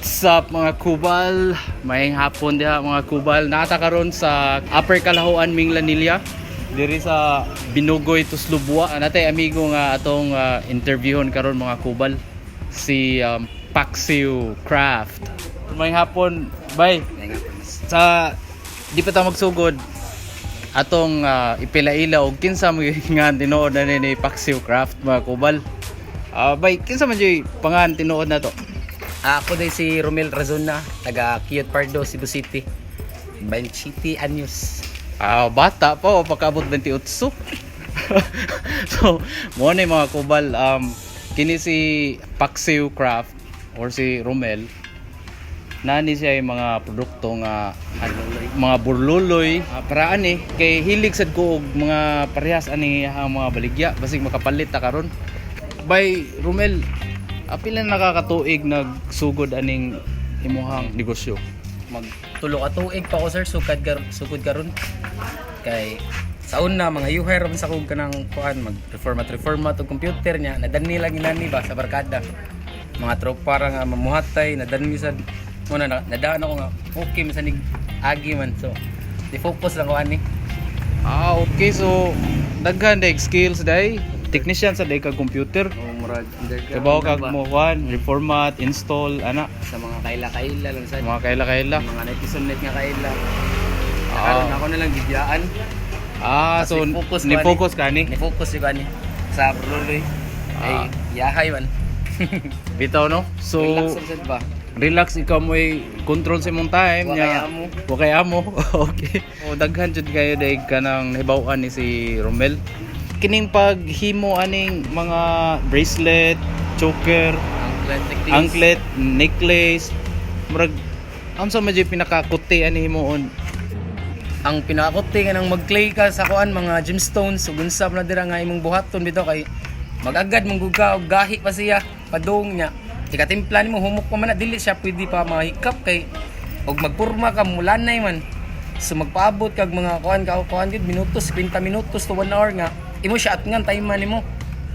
What's up, mga kubal? Maayong hapon diha, mga kubal. Naa ta karon sa Upper Kalahoan, Minglanilla. Diri sa Binugoy, Tuslob Buwa. Naa tay amigo nga atong interviewon karon, mga kubal. Si Paxiu Craft. Maayong hapon, bay. Sa di pa ta magsugod, atong ipila-ila og kinsa mo nga tinuod na ni Paxiu Craft, mga kubal. Bay, kinsa man jud pangan tinuod na to? Ako diay si Romel Razona, taga Cute Pardo, Cebu City. 27 anyos. Ah, bata pa o pagkaabot 28. So, mo ni, mga kubal, kini si Paxiu Craft or si Romel, nani siya yung mga produkto nga ano, mga burluloy, paraan eh kay hilig sad ko og mga parehas ani ang mga baligya, basig makapalit ta karon. Bay Romel, apila na nakakatuig nagsugod aning imuhang negosyo? Mag 3 ka tuig pa ko, sir, sukad karon. Kay sa una mga yuher man sa kog kanang kuan, mag reformat reformat og computer niya, nadanni lang inani ba sa barkada. Mga tropa ra nga mamuhatay, nadanni sad muna na, nadaan ako nga okay man sa nig agi man, so di focus lang ko ani. Ah, okay. So, daghan day skills day. Technician sa day kag computer. Oh, murag underground. Kabaw kag na ba? mo kuan, reformat, install, ana, Sa mga kaila-kaila lang sad. Mga kaila-kaila. Mga netizen net nga kaila. Ah. Karon ako na lang gibyaan. Ah, so Ni-focus ko ni focus ka ni. Ni focus yung ani sa Bruloy. Ay, yahay man. Bitaw, no? So, relax lang sad ba? Relax, ikaw mo control sa imong time Wa nya. kay amo. Wa kay amo. Okay. O daghan jud kayo day kanang nahibaw-an ni si Romel. Kining paghimo aning mga bracelet, choker, Anklet, necklace. Anklet, necklace, murag unsa man jud pinakakuti ani himuon? Ang pinakakuti nga nang mag-clay ka sa kuan, mga gemstones ug unsa na dira nga imong buhaton bitaw, kay magagad mong guga og gahi pa siya padung niya. Ikatimpla nimo, humok pa man na, dili siya pwede pa mahikap kay og magpurma ka, mulanay man. So magpaabot kag mga kuan ka kuan gid minutos, 50 minutos to 1 hour nga imo siya at ngan time nimo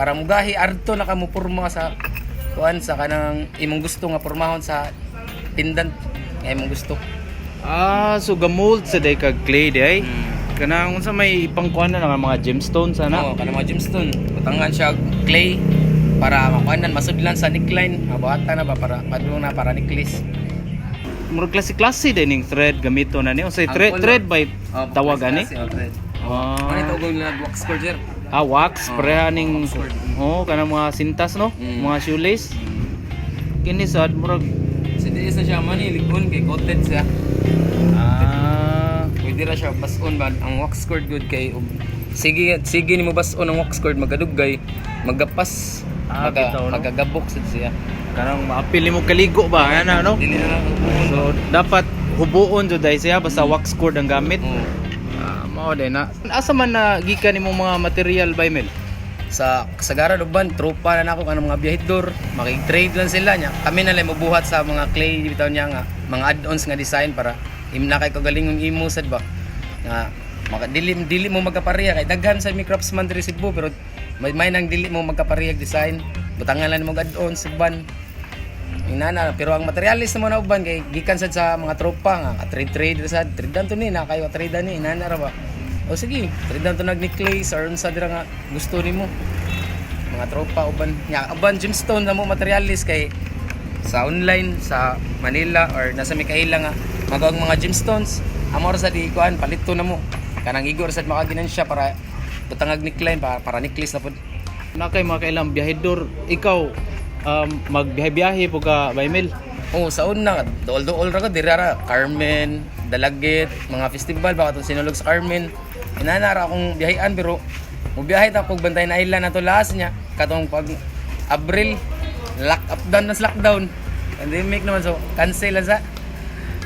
para mugahi arto na ka mo purma sa kuan, sa kanang imong gusto nga pormahon sa pendant nga imong gusto. Ah, so gamold sa day kag clay day. Kanang unsa may ipangkuan na nga mga gemstones ana. Oo, kanang mga gemstone. Butangan siya og clay para makuanan, masudlan sa neckline. Mabuhatan na ba para padulong na para necklace. Murag klase-klase day ning thread gamito na ni. Unsay Ang thread color. Thread by tawag ani? Oh, thread. Ah. Ano ito og wax cord, sir? Ah, wax Oh, pareha ning wax cord. Oh, kanang mga sintas, no? Mga shoelace. Kini sad murag Si diis na siya man ligon kay coated siya. Pwede ra siya bason ba ang wax cord good kay sige sige nimo bason ang wax cord, magadugay, magapas, Ah, bitaw, no? magagabok sad siya. Kanang maapil nimo kaligo ba ana, no? Dili na lang hubuon. So dapat hubuon jud dai siya basta wax cord ang gamit. Oo. Ah, mao din na. Asa man na gikan nimo mga material, bay Mel? Sa kasagaran uban tropa na nako kanang mga biyahidor, makig-trade lang sila niya, kami na lang mobuhat sa mga clay bitaw niya nga mga add-ons nga design para im na kay kagalingon imo sad ba nga maka dili dili mo magkapareha, kay daghan sa mi craftsman diri Cebu, pero may nang dili mo magkapareha design, butangan lang mo add-ons uban inana. Pero ang materialis na mo na uban kay gikan sad sa mga tropa nga ka trade trade ra sad, trade to ni na kayo, trade ni inana ra ba, o sige, trade to nag necklace or unsa dira nga gusto nimo, mga tropa uban nya. Uban gemstone na mo materialis kay sa online sa Manila or nasa Mikaela nga magawang mga gemstones, amor sa di kuan palito na mo kanang igor sad makaginansya para butangag neckline para necklace na pud. Na kay mga kailang biyahedor, ikaw magbiyahe-biyahe po ka, bay Mel? Oh, sa una, dool-dool ra ko dira ra, Carmen, Dalagit, mga festival ba katong Sinulog sa Carmen. Inana ra akong biyahean, pero mubiyahe ta kog Bantayan Island na to laas niya katong pag Abril, lock up down na sa lockdown. Pandemic naman, so cancel lang sa.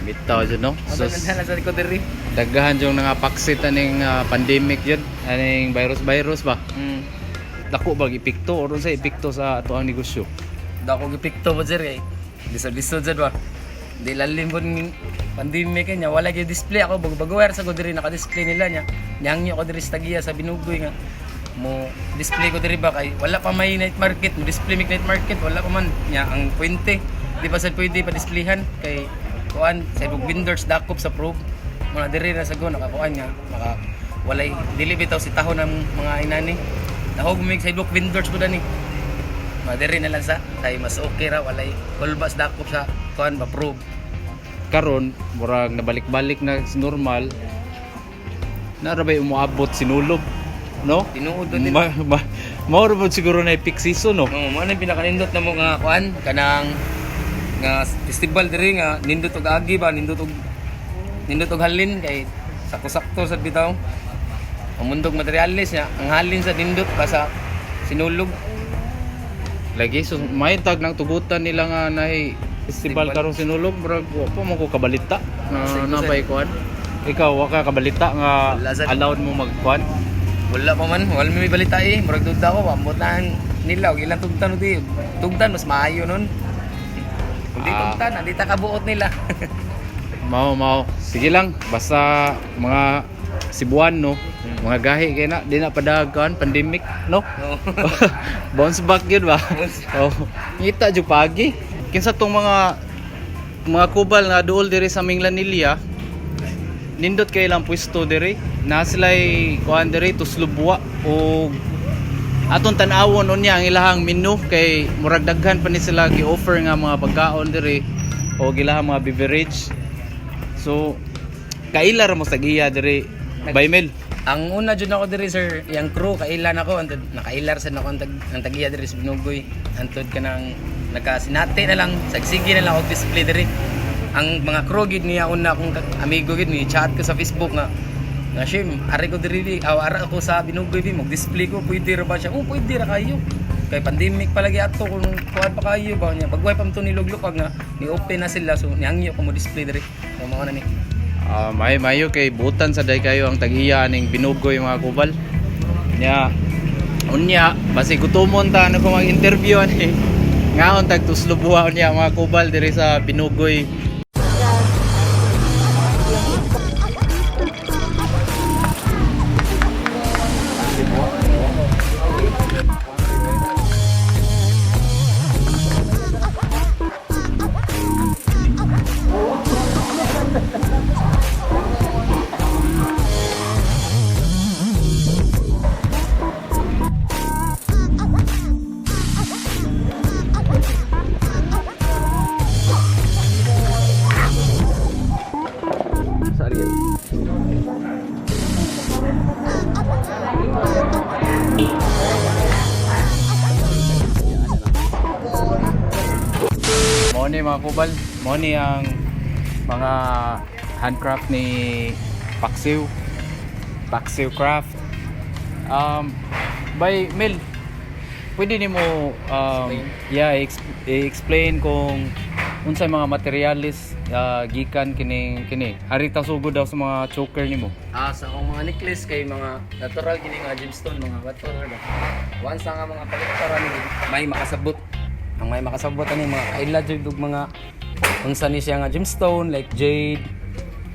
Bitaw jud, no. So, So lang sa ko diri. daghan jung nangapaksit aning pandemic jud, aning virus virus ba. Dako bag epekto or unsay epekto sa ato ang negosyo? Dako gipikto po, sir, kay lisod-lisod sad ba. Di lalim po ng pandemic niya, wala gyud display ako bago sa ko diri naka-display nila niya. Nyangyo ko diri sa Tagiya sa Binugoy nga mo display ko diri ba kay wala pa may night market, mo display mig night market, wala pa man niya ang puente. Di pa sad pwede pa displayhan kay kuan sa ibog vendors dakop sa probe. Mga diri na sa go nakakuan nga maka walay dili bitaw si tahon ng mga inani. Dahog mig sidewalk vendors po dani. Mga diri na lang sa kay mas okay ra, walay kulbas dakop sa kuan ba probe. Karon murag nabalik-balik na sa normal. Nara bay umuabot sinulog, no? Tinuod din. Mao ra pod siguro na peak season, no? No, mo na pinakanindot na mo nga kuan kanang nga festival diri nga nindot og agi ba, nindot og halin kay sakto-sakto sad bitaw. Ang mundog materyales niya, ang halin sa nindot pa sa sinulog. Lagi, so may tag ng tugutan nila nga nay festival Festival. karong sinulog, murag wa pa mo ko kabalita na Sige, na bay kuan. Ikaw wa ka kabalita nga Wala, sir. allowed mo magkuan? Wala pa man, wala may balita eh. Murag dugta ko, ambot na ang nila og ilang tugtan di. Tugtan mas maayo nun. Kung di tugtan, andi ta kabuot nila. Mao mao. Sige lang, basta mga Cebuan, no. Mga gahi kay na di na padag kuan pandemic, no? No. Bounce back yun ba? Oh. Ngita jud pagi. Kinsa tong mga kubal nga duol diri sa Minglanilla, nindot kay ilang pwesto diri. Na sila'y kuan diri tuslubwa o atong tan-awon unya ang ilahang menu kay murag daghan pa ni sila gi-offer nga mga pagkaon diri o ilahang mga beverage. So kaila ra mo sa giya diri, Baymel? Ang una jud ako diri sir, yang crew kailan ako antod nakailar sad ako ang tagiya diri sa Binugoy. Antod kanang nakasinate na lang, sagsige na lang og display diri. Ang mga crew gid niya una akong amigo gid ni chat ko sa Facebook nga nga shim, ari ko diri bi, aw ara ako sa Binugoy bi, mag display ko, pwede ra ba siya? Oh, pwede ra kayo. Kay pandemic pa lagi ato kung kuan pa kayo ba niya. Bagway pa man to niluglupag nga ni open na sila, so nihangyo ko mo display diri. So mao na ni. Ah, may mayo kay butan sa day kayo ang tag-iya aning Binugoy, mga kubal. Nya unya basi gutomon ta ano ko mag-interview ani. Ngaon tag tuslubuha unya, mga kubal, diri sa Binugoy. Mao ni, mga kubal, mao ni ang mga handcraft ni Paksiw. Paksiw Craft. By Mel, pwede nimo yeah, i-explain kung unsay mga materialis gikan kining kini. Ari ta sugod daw sa mga choker nimo. Ah, sa akong mga necklace kay mga natural gini nga gemstone, mga bato ba. Once nga mga kolektor ani may makasabot. Ang may makasabot ani mga kaila jud og mga unsa ni siya nga gemstone like jade,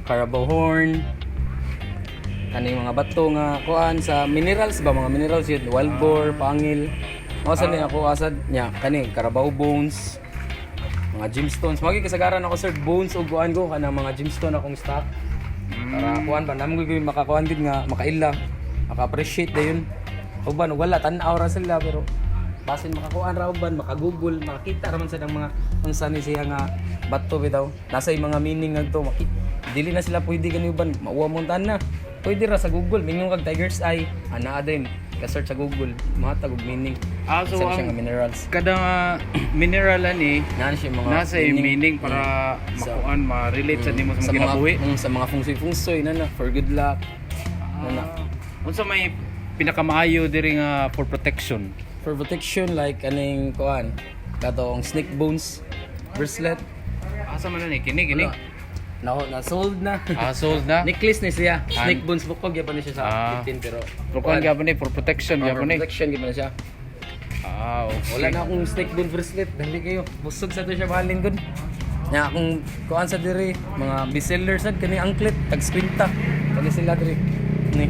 carabao horn, kaning mga bato nga kuan sa minerals ba, mga minerals yun, wild boar, pangil. Mao sa ni ako asad nya kani carabao bones, mga gemstones. Magi kasagaran ako sir, bones ug kuan ko kanang mga gemstone akong stock. Para kuan ba namo gyud makakuan gid nga makaila, maka-appreciate dayon. Uban wala tan-aw ra sila pero basin makakuan ra uban, maka-Google, makakita ra man sa mga unsa ni siya nga bato bitaw. Nasa mga meaning ngadto maki dili na sila pwede gani uban mauwa mong tanan. Pwede ra sa Google, mingon kag tiger's eye, ana din ka-search sa Google, mahatag og meaning. Ah, so Unsa ni siya ang nga minerals. kada nga mineral ani Naan siya mga nasa meaning para makuan, ma-relate sa nimo sa mga kinabuhi. Sa mga fungsoy-fungsoy na na for good luck. Na na. Unsa may pinakamaayo diri nga for protection? For protection like aning kuan katong snake bones bracelet. Asa man na ni kini kini? Wala. Na na sold na. Ah, sold na. Necklace ni siya. Snake bones bukog gyapon ni siya sa 15 pero For kuan gyapon ni, for protection for gyapon ni. protection gyapon ni siya. Ah, okay. Wala na akong snake bone bracelet. Dali kayo. Busog sa to siya bahalin gud. Nya akong kuan sa diri mga bestseller sad kani angklet tag 50. Kani sila diri. Ni.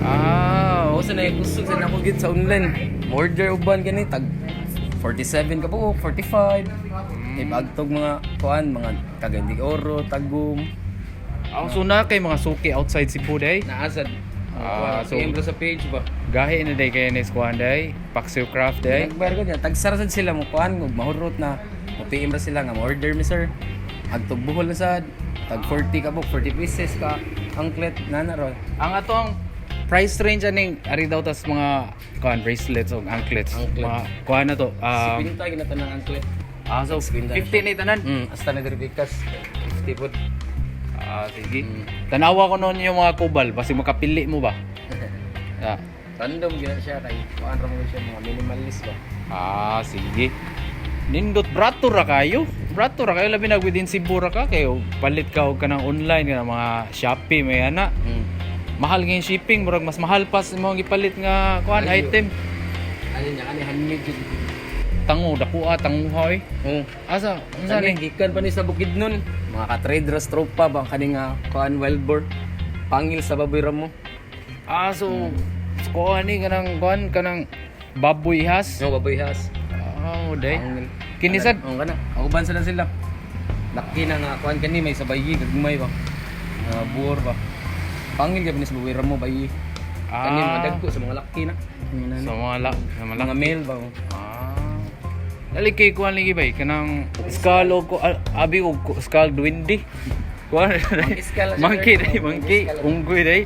Ah, Oo, sa na busog sa nako gid sa online. Order uban kani tag 47 ka buok, 45. Ipagtog mga kuan, mga Cagayan de Oro, Tagum. Ang suna kay mga suki outside Cebu day. Naasad. Ah, Ah, so PM sa page ba. Gahi na day kay ni kuan day, Paksiw Craft day. Nagbayar ko niya. Tagsara sad sila mo kuan ug mahurot na. Mo PM ra sila nga mo order mi, sir. Agtog buhol na sad. Tag 40 ka book, 40 pieces ka angklet nana ro. Ang ato ang price range aning ari daw tas mga kuan bracelets o anklets. Anklet. Mga kuan na to. Si Pinta ginata ng angklet. Ah, so 50 50 ni tanan. Hasta na diri bikas 50 pud. Ah, sige. Tanawa ko noon yung mga kubal, basi makapili mo ba? Ah. Random gyud na siya kay kuan ra mo siya, mga minimalist ba. Ah, sige. Nindot brato ra kayo. Brato ra kayo, labi na within Cebu ra ka kayo. Palit ka og kanang online nga mga Shopee may ana. Mahal nga yung shipping, murag mas mahal pa sa imong gipalit nga kuan Ayo. item. Ano niya ani, handmade jud. Tango dakuha tanguha oy. Oh. Asa unsa Kani ni? gikan pa ni sa Bukidnon. Mga ka-trade ra tropa ba kani nga kuan, wild boar. Pangil sa baboy ra mo. Ah, so kuan ni kanang kuan kanang baboy has. No, baboy has. Oh, day. Pangil. Kinisad. Oo kana. Ako ban sila sila. Laki na nga kuan kani may sa bayi gagmay ba. Nga buor ba. Pangil gyud ni sa baboy ra mo bayi. Kani mga dagko sa mga laki na. Mga Sa mga la, sa mga mga male ba. Oh. Ah. Dali kay kuan lagi bay kanang skull og abi og skull duwindi. Kuan. Monkey skull siya, Monkey sir. day, Oh, monkey, monkey skull. unggoy day.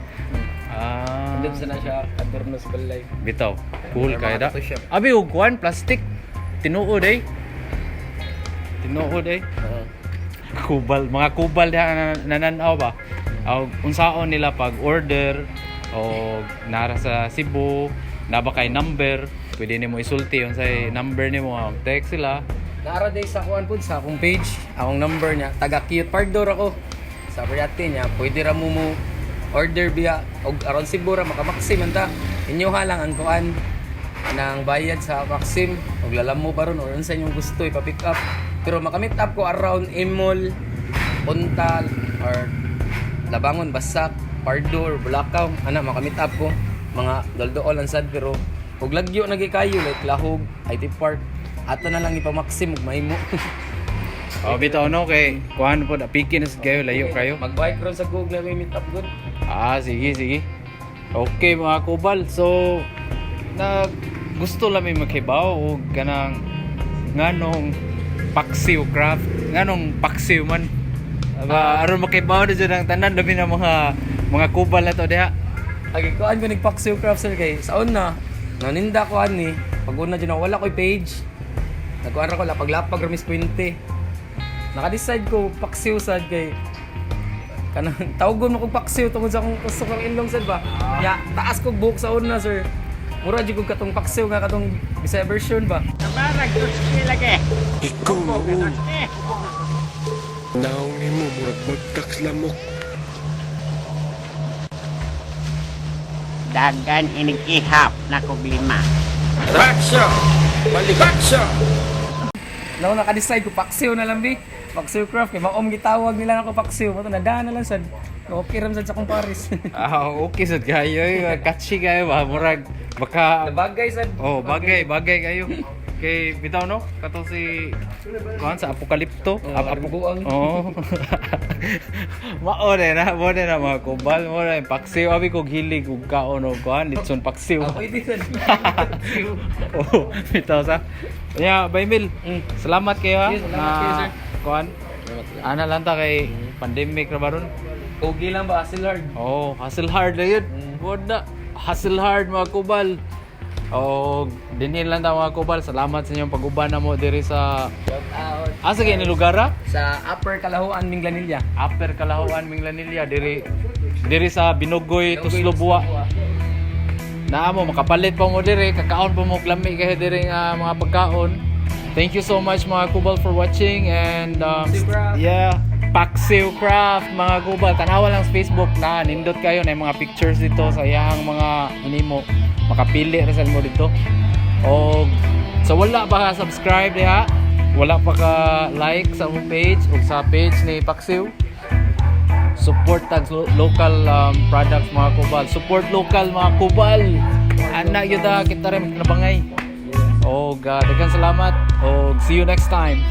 Ah. Andun sa na siya adorno sa balay. Bitaw. Cool Mga kay da. tattoo shop. Abi og kuan plastic. Tinuod day. Tinuod day. Oo. Kubal, mga kubal diha na nananaw ba. Og unsaon nila pag order o nara sa Cebu, na ba kay number, pwede nimo isulti unsay number nimo, text sila. Naara day sa kuan pud sa akong page, akong number niya, taga Cute Pardor ako. Sa Briate niya, pwede ra mo mo order biya og aron Cebu ra makamaksim man ta. Inyo ha lang ang kuan ng bayad sa Maxim og lalam mo pa ron or unsa inyong gusto ipa-pick up. Pero makamit up ko around Imol, Puntal or Labangon, Basak, Pardor, Bulacau, ana makamit up ko mga doldool ang sad, pero og lagyo na kayo like Lahog, IT Park, ato na lang ipamaksim ug mahimo. Oh, bitaw no kay kuan pod apiki na sad kayo, layo kayo. Magbike ron sa Google na may meet up good. Ah, sige sige. Okay mga kubal. So na gusto lang may makibaw og kanang nganong paksiw craft, nganong paksiw man. Aba, aron makibaw na jud ang tanan, labi na mga kubal na to diha. Agi kuan ko nagpaksiw craft, sir, kay sa una naninda ko ani pag una jud wala koy page. Nagkuan ra ko lapag-lapag ra mis puente. Naka-decide ko paksiw sad kay kanang tawgon mo kog paksiw tungod sa akong gusto kong ilong sad ba. Ya, taas kog buhok sa una, sir. Mura jud kog katong paksiw nga katong Bisaya version ba. Ikaw noon. Naong nimo murag bagtak lamok. Dagan inig ihap na kog lima. Nao naka-decide ko paksiw na lang bi. Paksiw craft kay maom gitawag nila nako paksiw. Mato na na lang sad. Okay ram sad sa akong Paris. Ah, okay sad kayo. Eh. Catchy kayo ba? Murag baka Bagay sad. Oh, bagay, bagay kayo. Kay bitaw no, kato si kuan sa Apokalipto. Oh, buang. Oh. Mao na, mo na mga kubal, mo na paksiw abi kog hilig og kaon og kuan litson paksiw. Ah, pwede sad. Oh, bitaw sa. Ya, Baymil. Salamat kayo ha. Yes, salamat kayo, sir. Kuan. Ana lang ta kay pandemic ra baron. Okay lang ba, hustle hard. Oh, hustle hard na yun. Wala. Hustle hard mga kubal. Oh, dinhin lang ta mga kubal. Salamat sa inyong pag-uban na mo diri sa Shout out. Asa kay ni lugar ah? Sa Upper Kalahoan, Minglanilla. Upper Kalahoan, Minglanilla, diri diri sa Binugoy, Tuslobua. Naa mo makapalit pa mo diri, kakaon pa mo og lami kayo diri nga mga pagkaon. Thank you so much mga kubal for watching and Paksiw Craft. Yeah, Paksiw Craft mga kubal. Tanawa lang sa Facebook na nindot kayo na yung mga pictures dito sa iyang mga animo. Makapili ra sad mo dito. Og sa wala pa ka subscribe diha, wala pa ka like sa among page ug sa page ni Paksiw, support tag local products mga kubal. Support local mga kubal. Ana gyud ah, kita rin nabangay. Og daghang salamat og see you next time.